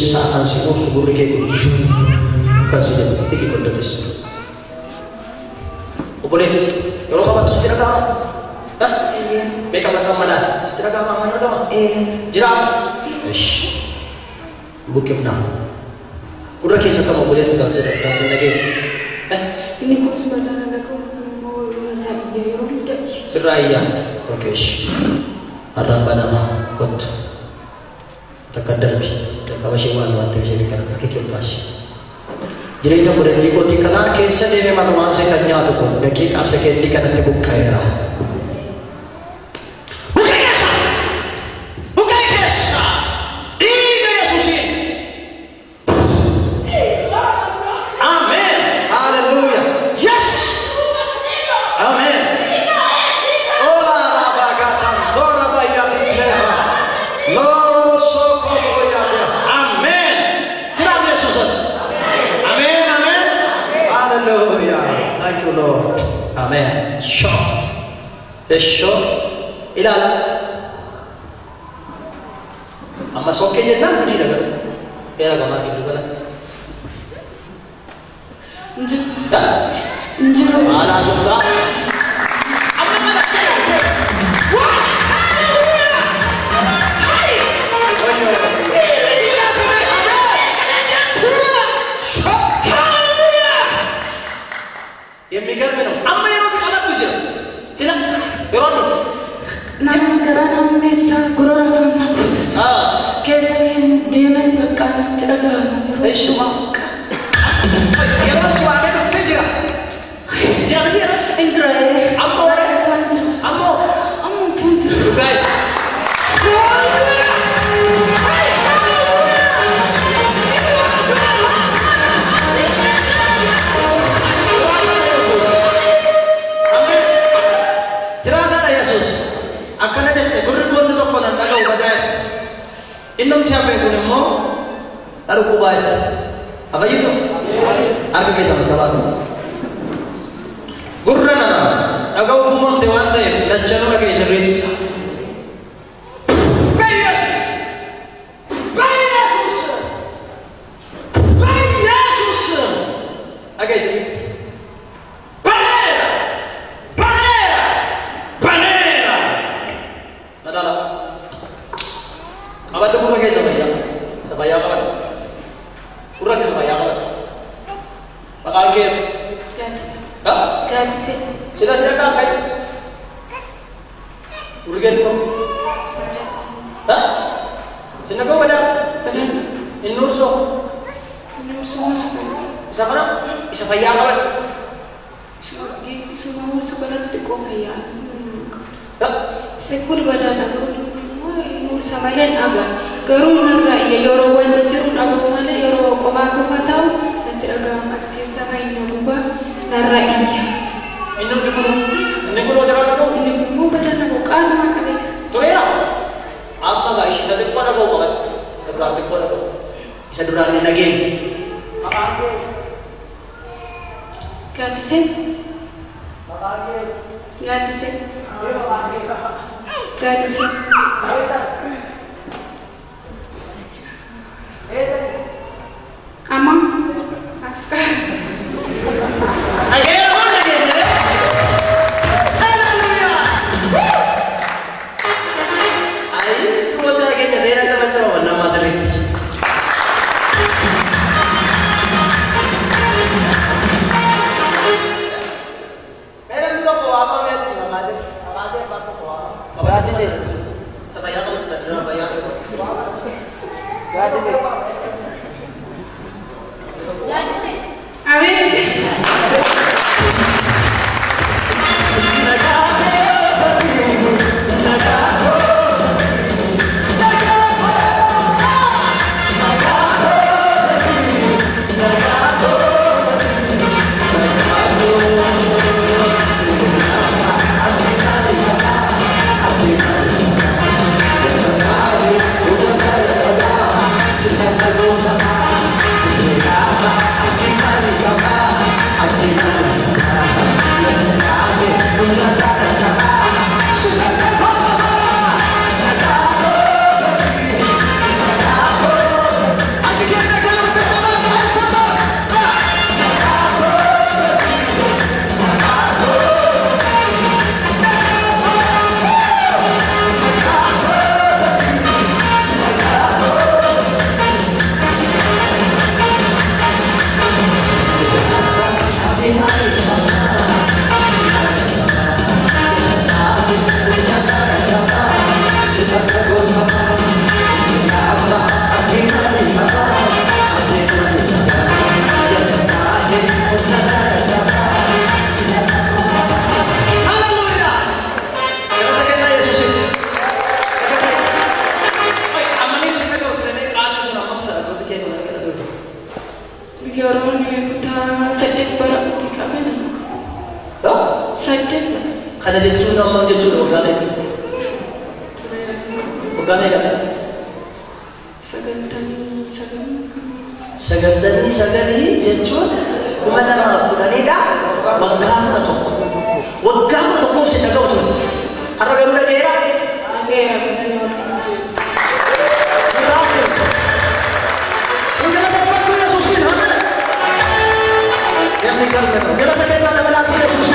Keessi isaa kan si ursu gurri kee kun kan si jedhu hidhi godhates. Obboleetti yeroo qabattu sitti dhaga'ama? Mee qabadhu amma laata? Sitti dhaga'ama amma dhaga'ama? Jira? Ishi. Buqqifnaa. Gurra keessa qaba obboleetti kan si dhaga'e. Inni kunis badaa dhaga'u immoo irraa iyya yeroo hunda iyya. Sirraa iyya. Okay. Har'aan banamaa kottu. Takka darbi. Jalqaba ishee waan waan ta'eef ishee beekana harka kee ol kaasi. Jireenya obboleettii kootii kanaan keessa deemee marmaan ishee kan nyaatu kun daqiiqaaf sekeendii kanatti buqqa'eera. Buqqa'e keessa! Buqqa'e keessa! Dhiiga Yesuusiin! Ameen! Hallelujah! Yes! Ameen! Ola rabagatan tora bayati lera. Lo sokoboyate. Amen. Jiraam Yesuusas. Amen, amen. Hallelujah. Thank you, Lord. Amen. Sho. Sho. Ilaala. Amma sokkee jennaan gudii dhagahu. Eera gamaa gidduu kanatti. Injiru. Injiru. Maal haasoftaa? Amma kana jedha. What? Hallelujah! Hai! የሚገርም ነው። አማ yeroo qabattu jira. Sila yeroo dhufu. Nama garaa nammeessa gurra afaan guututu. Keessa deematti bakka natti dhaga'ama yeroo Ishi. hundumaa bakka. Yeroo si waamee dhufte jira. Jira miti yeroos. Injira. Amma warra Jira. Amma Amma utuu jira. dhugaa. Jiraataadha Yesuus. Akkana jette gurri goonni tokko nan dhaga'u badaa jette. Innumti hafe kun immoo na dhukkubaa jette. Afayyitu? Harka keessa as qabaatu. Gurra nana dhaga'uuf uumamte waan ta'eef lachanuu dhaga'e sirriitti. በኢየሱስ በኢየሱስ በኢየሱስ dhaga'e sirriitti. Baneera! Baneera! Baneera! Madaala. Qabadhu gurra keessa fayyaa. Isa fayyaa qabadhu. Gurra keessa fayyaa qabadhu. Maqaan kee? Gaaddisa. Ha? Gaaddisee. Sila sila kaan kai. Gurri kee tokko. Ha? Sina kau badaa? Badaan. Inni ursoo. Inni ursuma suba. Isa kana? Isa fayyaa qabadhu. Suma ursu kanatti xiqqoo fayyaa. Ha? Isa kun badaan dhaga'u inni ursa malee hin dhaga'a. Garuu narraa iyya yeroo wanni jiru dhaga'u malee yeroo kophaa qofa ta'u natti dhaga'ama as keessa fayyina gubbaa narraa iyya. Inni kun inni kun hojii dhaga'u. Inni kun immoo badaan dhaga'u qaatuma qabee. Tureera. Amma gaa ishee isa xiqqoo dhaga'u qabadhu. Isa duraan xiqqoo dhaga'u. Isa duraan hin dhageenye. Maqaan kee? Gaaddisee. Gaaddisee. Gaaddisee. Amma as. Dhageera waan dhageenye. Hallelujah! Ayi, tuwanta dhageenya dheeraa qabachuu waan nama sirriitti. Mee namni tokko waamamee achi maqaa jira. Maqaa jira abbaan tokko waamama. Gaaddisee. Isa fayyaa qabadhu. Yeroon kutaa 8 baradhutti qabee nan dhaga'a. 8 Kana jechuun hammam jechuudha waggaa meeqa? Tureera. Waggaa meeqa? 99. 99 jechuun 2010dha. Waggaa 11. Waggaa 11 si dhaga'u ture. Har'a garuu dhaga'eera. Dhaga'eera galanni Waaqayyoof. Miraakil. Kun galateeffadhu Yesuusiin hamma. Namni galmata. Galata kennaa dabalaatu Yesuusiin.